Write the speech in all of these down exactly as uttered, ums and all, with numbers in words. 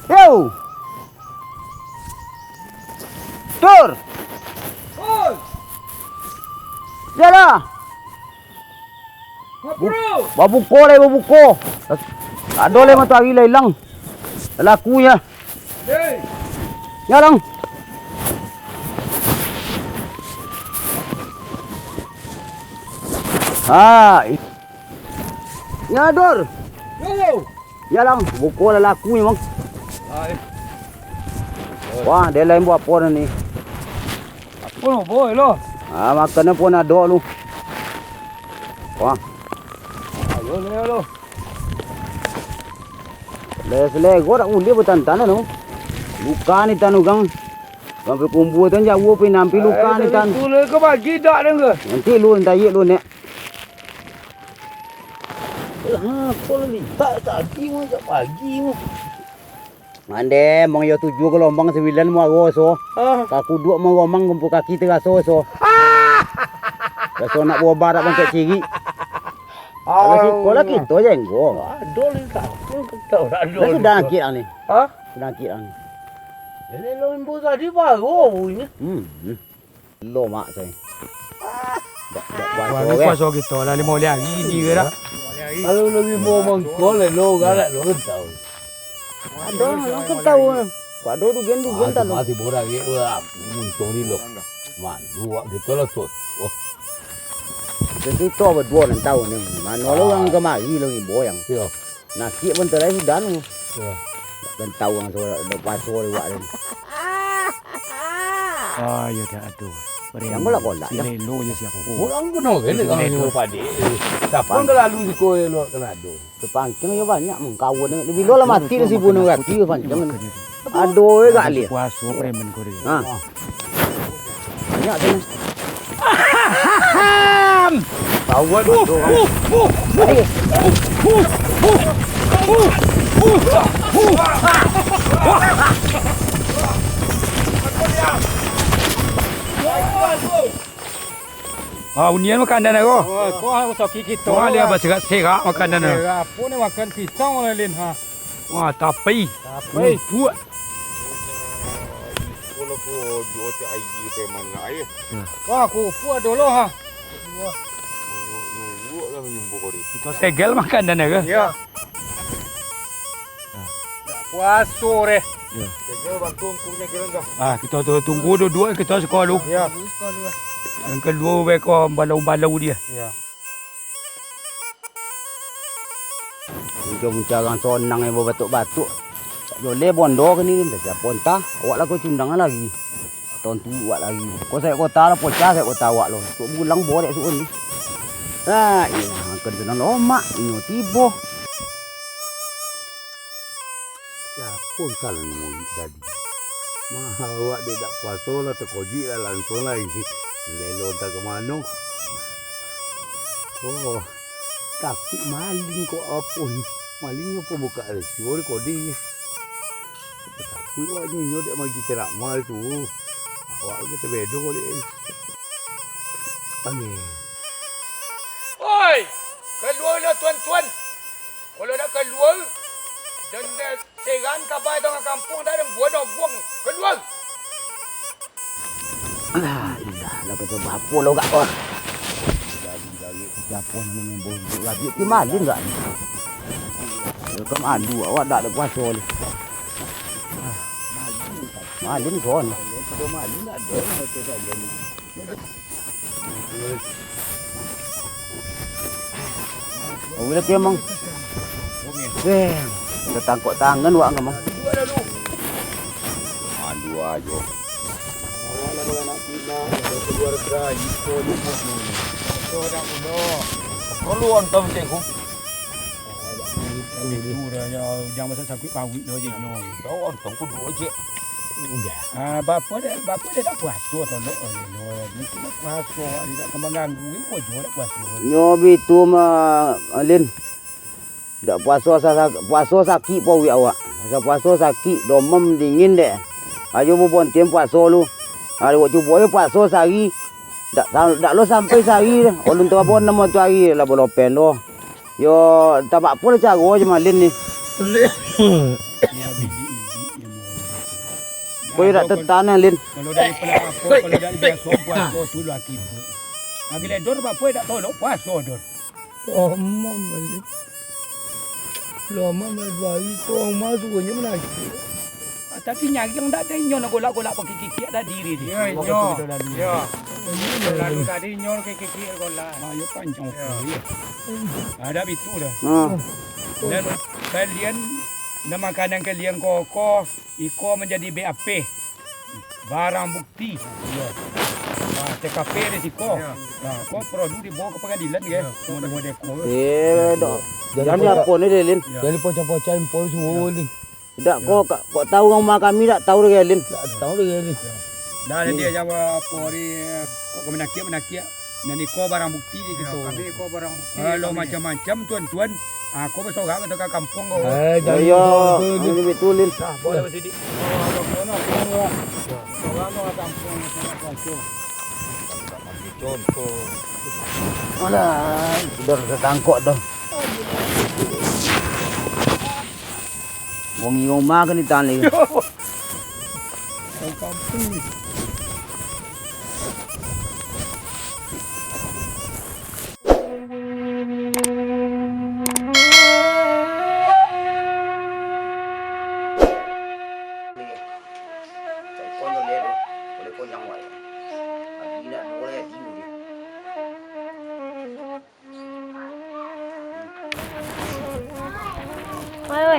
Yo! Tur! Oi! Yalah! Bu-, babuko lai, babuko. Ado lai matoari lah ilang. Lakunyo. Hei! Ya, Lang. Ah, i-, ya, Dor. Yo. Ya, Lang. Buko lah lakunyo, Bang. Ai. Wah, dia lain buat apa ni? Apo lo, boy, lo? Ah, makan pun ado lu. Wah. Ayo, lo, lo. Selego dak buliah batantan anu. Luka ni tanu gang. Sampai kumbua tan jauah pai nampi luka ni tan. Itu le ke pagi dak deng ke? Nanti lu entah lu nek. Lah, kau litak tadi mah jak pagi mah. Mande, mong iyo tujuah gelombang sambilan muaro so. Ah. Ka kuduak mong romang kumpul kaki teraso so. Raso nak baubah dak bangkek cirik. Kalau sikola kito jenggo. Ado lagi kampung kito, ado. Dah sudah angkik ang ni. Hah? Sudah angkik ang ni. Jadi lo imbu tadi baru bunyi. Hmm. Hmm. Lo mak saya. Dak, dak puaso. Wah, ni puaso kito lah limo hari ni ke dak? Kalau lebih mau mangkol lo galak lo tahu. Ado, lo kan tahu. Ado dugen-dugen talo. Mati borak ye, wah, untung ni lo. Malu wak kito lah, Sot. Wah. Kito, kito baduo nan tahu ni. Mano lo urang kamari lo ibo yang. Iyo. Nasi pun terakhir sudah nu. Iyo. Kan tahu urang sudah, dah paso lewat ni. Ah, iyo dah, aduh. Yang bola-bola, si ya. Lelo je siapo. Urang kena kena kami padik. Siapa yang kelalu siko elok kena ado. Tepangking yo banyak mangkawan. Bilo lah mati di sibu nang rati yo pancang. Ado we gak liek. Puaso preman ko dia. Ha. Banyak tu. Kawan tu. Ah, unian makanan ko. Oh, ko harus sakit kito. Wah, dia baserak-serak makanan. Serak apo ni makan pisang lah, Lin, ha? Wah, tapi. Tapi. Rumput. Kalau ko jo cak aia preman nak aia. Wah, kerupuk ado lo, ha. Wah. Nyuruak lah menyumbur ko di. Kito segel makanan ko. Iyo. Dak puaso deh. Iyo. Segel bantu ungkunya geleng dah. Ah, kito tu tunggu duduak kito siko lu. Iyo. Yang kaduo beko balau-balau dia. Iyo. Ujuang muncuang sonang yang babatuk-batuk. Tak boleh bondo kini, tak siapa entah. Awak lah kau cundang lagi. Tahun tu awak lagi. Kau saya kota lah, pocah saya kota awak lo. Tok bulang borek suun ni. Ha, iya, angkan senang lomak, inyo tibo. Siapo salah namo tadi? Mah, awak dek dak puaso lah, tekojik lah langsuang lai. Lelo antah ka mano. Oh, takuik maling kok apo ni. Maling apo bukak rasio di kodi. Takuik awak nyo, inyo dek magi ceramah tu. Awak ka tabedo kok dek. Amin. Oi, kalualah tuan-tuan. Kalau dak kalua, dan, eh, seran kaba tangah kampuang dak, dan buah nobuang. Kalua! Alah, indah lah kata bapo lo gak, wah. Jadi, jadi, siapo namonyo bos tu? Lagi ti malin gak ni? Yo, kam alu, awak dak ado puaso ni. Malin kon. Ado malin dak ado, itu saja ni. Awak lagi, Mang. Eh, tatangkok tangan wak, Mang. Aduh, ajo. Awak lah baranak pinak, bakeluarga, iko, iko. Iko dak mudo. Perlu ontom cek ku. Itu dah, yo, jangan masak sakit pawik dah, cek nyo. Tahu ontom ku duo, cek. Ah, bapo dah, bapo dah dak puaso, tolok, oh, yo, yo. Itu dak puaso, dak ka mangganggu, iko jo dak puaso. Nyo bitu mah, Lin. Dak puaso, sa-, sa-, puaso sakik pawik awak. Asa puaso sakik, domam, dingin dek. Ajo bobontian puaso lu. Ari wak cubo ajo puaso sahari. Dak, dak lo sampai sahari doh. Ulun tu apo namo tu ari lah bolopen lo. Yo, tabak pun caro je malin ni. Kau dak tetanang, Lin. Kalau dari pelapor, kalau dari biaso puaso tu lah tibo. Lagi ledor bapo dak tolok puaso, Dor. Lama balik. Lama balik, duo hari tu urang rumah suruahnyo manangkek. Ah, tapi nyaring dak ado inyo nan golak-golak pakai kikiak tadi, Ri. Yo, inyo. Yo. Lalu tadi inyo pakai kikiak golak. Ah, yo panjang. Yo. Ado bitu dah. Nah. Dan kalian, nan makanan kalian koko, iko manjadi B A P. Barang bukti. Iyo. Nah, T K P di siko. Iyo. Nah, ko produk dibawa ka pangadilan, kan? Iyo. Mode-mode ko. Eh, dok. Jadi, jadi apo ni, Lin? Iyo. Jadi pocah-pocah impor suruh, Lin. Dak, kok, kok tahu rumah kami, dak tahu deh, Lin. Dak tahu deh, Lin. Iyo. Dah, dia jawab apo ni, kok menakiak-menakiak. Nan iko barang bukti di kito. Yo, kami iko barang bukti. Kalau macam-macam, tuan-tuan, ah, ko basorak ka kampuang ko. Eh, jangan. Iyo, iyo, batua tu, Lin. Anu, batua, Lin. Dah, bawa sidik. Bawa, bawa, bawa, bawa. Bawa, bawa, kampuang, kampuang, kampuang. Contoh. Alah, sudah tatangkok tu. Wong iyo mah kan ditali. Wong kampung ni. Oi, oi.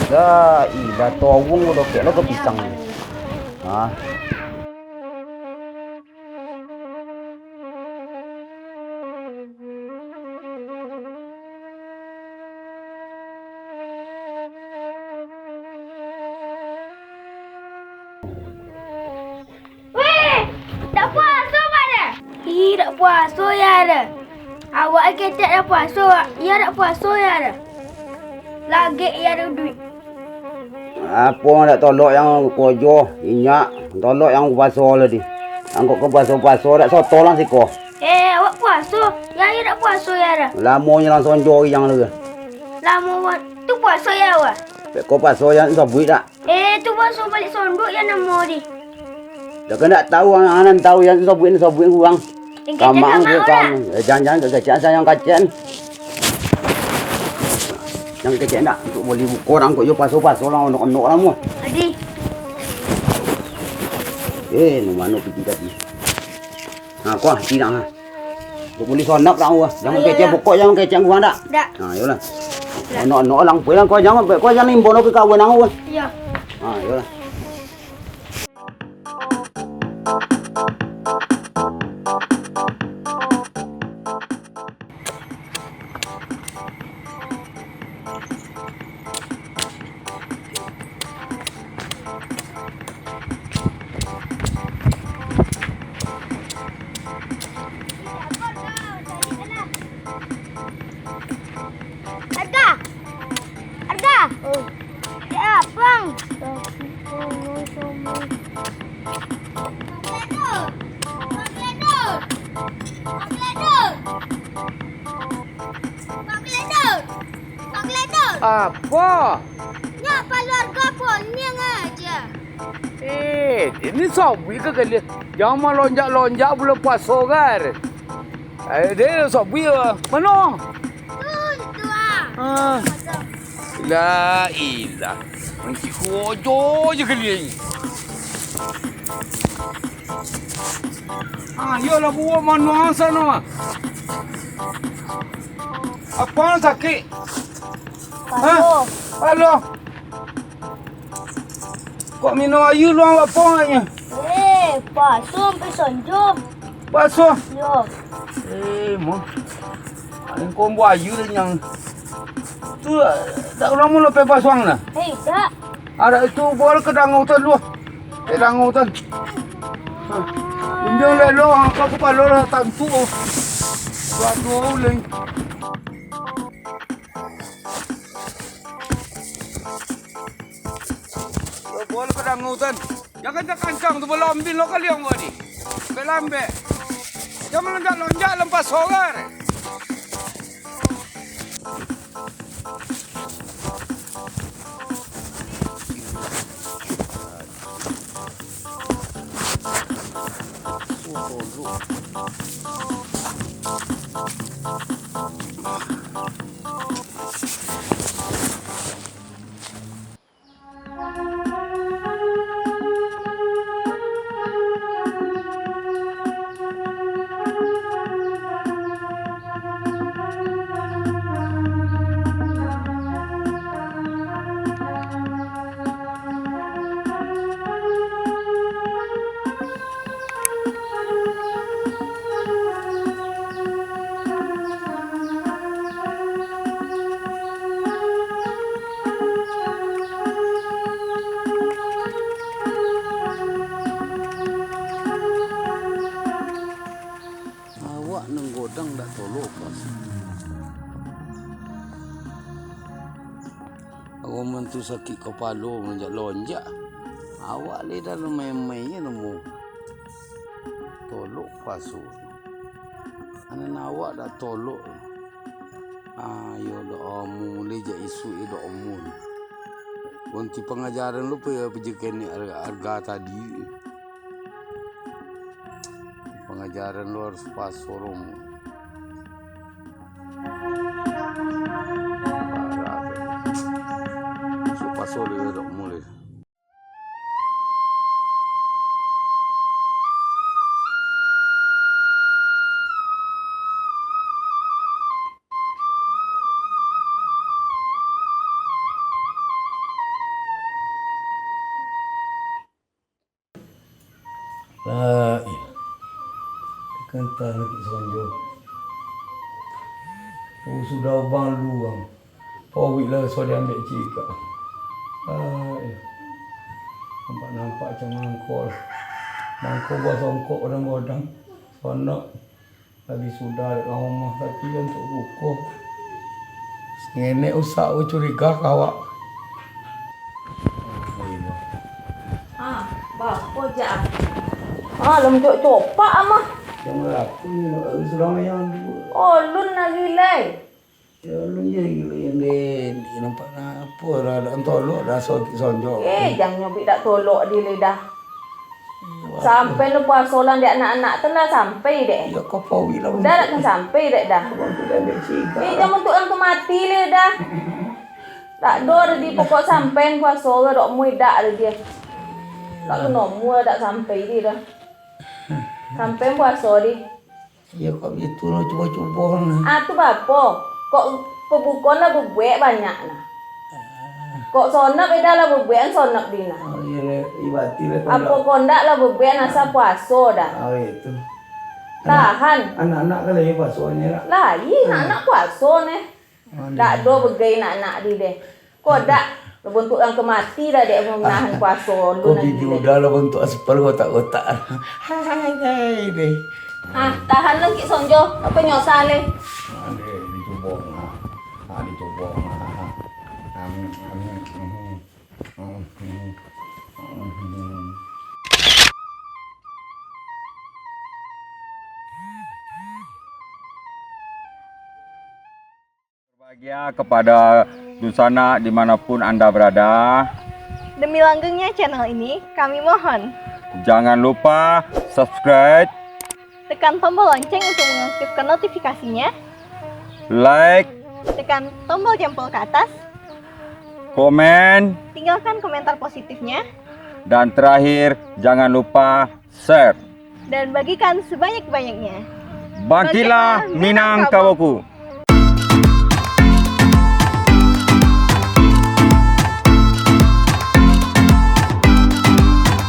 Lah, ilah tawung udah kek lo ke pisang ni. Hah? Weh, dak puaso, Mak, dah? Ih, dak puaso, ya, dah. Awak kecek dak puaso, Wak. Iya, dak puaso, ya, dah. Lagek, ya, dah, duit. Apo dak tolok yang kojo, inyak, tolok yang puaso lah di. Angkok ke puaso-puaso, dak soto lah siko. Eh, awak puaso, ya, ya dak puaso, ya dah. Lamonyo langsung jo yang lah. Lamo, Wan. Tu puaso, ya, Wan? Pek ko puaso yang sabuik dak? Eh, tu puaso balik sondok, ya, namo di. Dak kan dak tahu, anan tahu yang sabuik, sabuik kurang. Yang kecek kamang tu, kamang lah. Eh, jangan-jangan kecek, asal yang kecek. Yang kecek nak, untuk beli buko orang kok yo paso-paso lah, onok-onok lah mu. Adi. Eh, nu mano piti tadi? Ha, kuah, piti nak, ha. Untuk beli sonap lah, wah. Jangan kecek buko, jangan kecek kurang dak? Dak. Ha, yolah. Onok-onok lah, pulang kau jangan, kau jangan imbau ke kawan aku, wah. Iya. Ha, yolah. Arga! Arga! Oh. Ya, Bang. Apo? Nyo, paluarga poniang aja. Eh, ini sawi ka kalian. Jangan malonjak-lonjak bulan puaso, kan? Eh, deh, sawi, eh. Mano? Tuh, itu, ah. Ah. La ilah. Mangkiko ojo je kalian ni. Ah, iyolah, buah manuang sana. Apa sakit? Hah? Halo. Kok minum air luang lapong agaknyo? Eh, paso sampai sanjo. Paso? Yo. Eh, mo. Paling kombo air nyang. Tu, tak lamo lapeh pasuang nah. Eh, tak. Arak itu bual ke dangau tu dulu. Eh, dangau tu. Unjung lelo, angka kepala lah tantu. Dua-dua uleng. Yo Wah, lu kadang utan. Jangan takancang tu, balambin lo kaliang wadi. Lambek-lambek. Jangan lonjak-lonjak lampas sogar. Awak nan godang dak tolok, Bos. Agoman tu sakik kapalo, lonjak-lonjak. Awak lai dah main-main namo. Tolok pasu. Anan awak dak tolok. Ayo dak amu mulai jak isuak dak amu. Ganti pangajaran lu pe, pajak kenek harga, harga tadi. Pangajaran lu harus paso romo. Parah tu. Su paso dia dok mulai. La ilah. Takantah lagi sonjo. Oh, sudah abang lu, bang. Pawik lah, so diambil cikak. La ilah. Nampak-nampak macam mangko. Mangko buah songkok godang-godang. Sonok. Tadi sudah dek ka rumah, tapi untuak buko. Ngenek usak, curiga ka awak. Ah, bapo jak. Ah, lom cok copak amah. Yang berapa ni, nak sudah yang dua. Oh, lun lagi lai. Ya, lu je gila yang den, nampak nak apa lah, dak tolok dah so-, sonjok. Eh, jangan nyobik dak tolok di lidah. Sampai lu puaso lah di anak-anak tu lah sampai dek. Ya, kau pawi lah. Dah dak sampai dek dah. Abang tu kan dek ciga. Eh, jangan untuk yang tu mati le dah. Tak do di pokok sampai puaso lah dok mui dak le dia. Tak kena mua dak sampai dia dah. Sampai puaso di. Iyo, kok bitu lo, cubo-cubo nah. Ah, tu bapo? Kok pabukoan lah babuek banyak nah. Ah. Kok sonap eda lah babuekan sonap di nah. Oh, iyo, ibati lah. Apo kondak lah babuekan asa puaso dah. Oh, itu. Tahan. Anak-anak kan lagi puaso ni lah. Lai, anak-anak puaso neh. Dak do bagai nak-nak di deh. Kodak, lah bantuak urang ka mati dah dek manahan puaso lu. Ko nanti bibia deh. Udah lah bantuak aspal kotak-kotak. Hai, hai, deh. Ah, tahan lah, Kik Sonjo. Apa nyosah leh? Ah, deh, dicubo. Ah, ah, dicubo. Ah, ah. Amin, amin, amin. Berbahagia kepada dunsanak di mana pun anda berada. Demi langgengnya channel ini, kami mohon. Jangan lupa subscribe. Tekan tombol lonceng untuk mengaktifkan notifikasinya. Like. Tekan tombol jempol ke atas. Komen. Tinggalkan komentar positifnya. Dan terakhir, jangan lupa share. Dan bagikan sebanyak-banyaknya. Bangkitlah Minangkabauku.